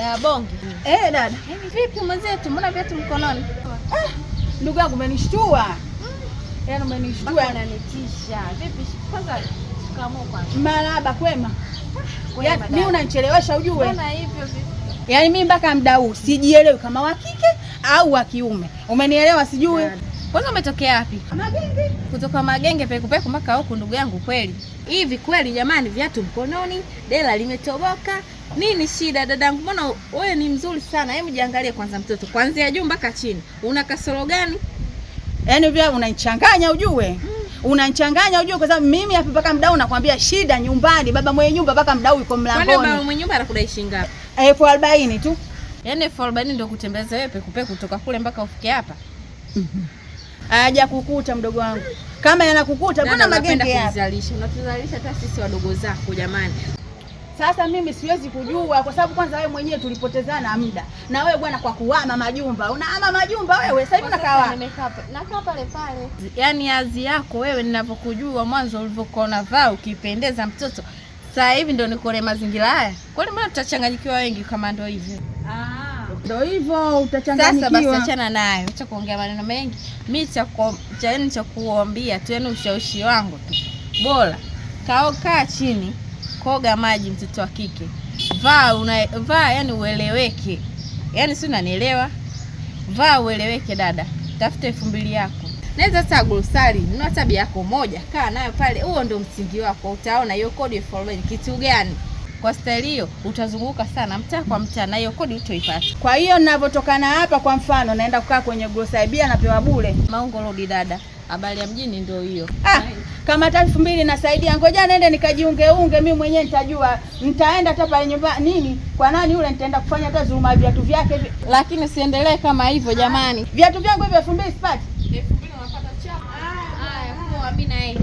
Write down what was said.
Da bonge. Eh, dada. Vipi mwenzetu, mbona viatu mkononi? Ah, ndugu yangu umenishtua. Yaani umenishtua. Mpaka unanitisha. Vipi kwanza, shikamoo kwanza. Marahaba, kwema. Kwema, Yaani dada. mimi unanichelewesha ujue. Mbona hivyo vipi? Yaani mimi mpaka muda huu sijielewi kama wa kike au wa kiume. Umenielewa sijui? Kwanza umetokea wapi? Magenge. Kutoka Magenge pekupeku mpaka huku ndugu yangu kweli. Hivi kweli jamani, viatu mkononi, dela limetoboka. Nini shida dadangu? Mbona wewe ni mzuri sana. Hebu jiangalie kwanza mtoto. Kuanzia juu mpaka chini. Una kasoro gani? Yaani vya unanichanganya ujue. Unanichanganya ujue kwa sababu mimi hapa mpaka muda huu nakwambia shida nyumbani, baba mwenye nyumba mpaka muda huu yuko Kwani baba mlangoni. mwenye nyumba anakudai shilingi ngapi? 40,000 tu. Yaani 40,000 ndio kutembeza wewe pekupeku kutoka kule mpaka ufike hapa. Haja kukuta mdogo wangu. Kama yanakukuta mbona Dada, unapenda magenge hapa? kujizalisha. Unatuzalisha hata sisi wadogo zako jamani. Sasa mimi siwezi kujua kwa sababu kwanza wewe mwenyewe tulipotezana muda. Na wewe bwana kwa kuhama majumba. Unahama majumba wewe, sasa hivi unakaa wapi? Nakaa pale pale. Yaani azi yako wewe ninavyokujua mwanzo ulivyokuwa unavaa ukipendeza mtoto. Sasa hivi ndio nikone mazingira haya. Kwani mbona tutachanganyikiwa wengi kama ndio hivyo? Ndio hivyo Sasa basi utachanganyikiwa. achana nayo. Acha kuongea maneno mengi. Mimi cha kuambia tu, yaani ushawishi wangu tu. Bora kaa chini, koga maji mtoto wa kike. Vaa yani ueleweke. Yaani si unanielewa? Vaa ueleweke dada. Tafuta 2,000 yako. Naweza sasa grosari, nunua tabi yako moja, kaa nayo pale. Huo ndio msingi wako. Utaona hiyo kodi 40,000 kitu gani? Kwa staili hiyo utazunguka sana mtaa kwa mtaa na hiyo kodi utoipata. Kwa hiyo ninavyotokana hapa kwa mfano naenda kukaa kwenye grocery bia napewa bure. Maungo rodi dada, habari ya mjini ndio hiyo. Ah, kama hata 2,000 nasaidia, ngoja nende nikajiungeunge mimi mwenyewe nitajua. Nitaenda hata pale nyumba nini kwa nani yule nitaenda kufanya hata dhuluma viatu vyake hivi. Lakini usiendelee kama hivyo jamani. Viatu vyangu hivi 2,000 sipati. 2,000 unapata chapa. Haya, poa mimi naenda.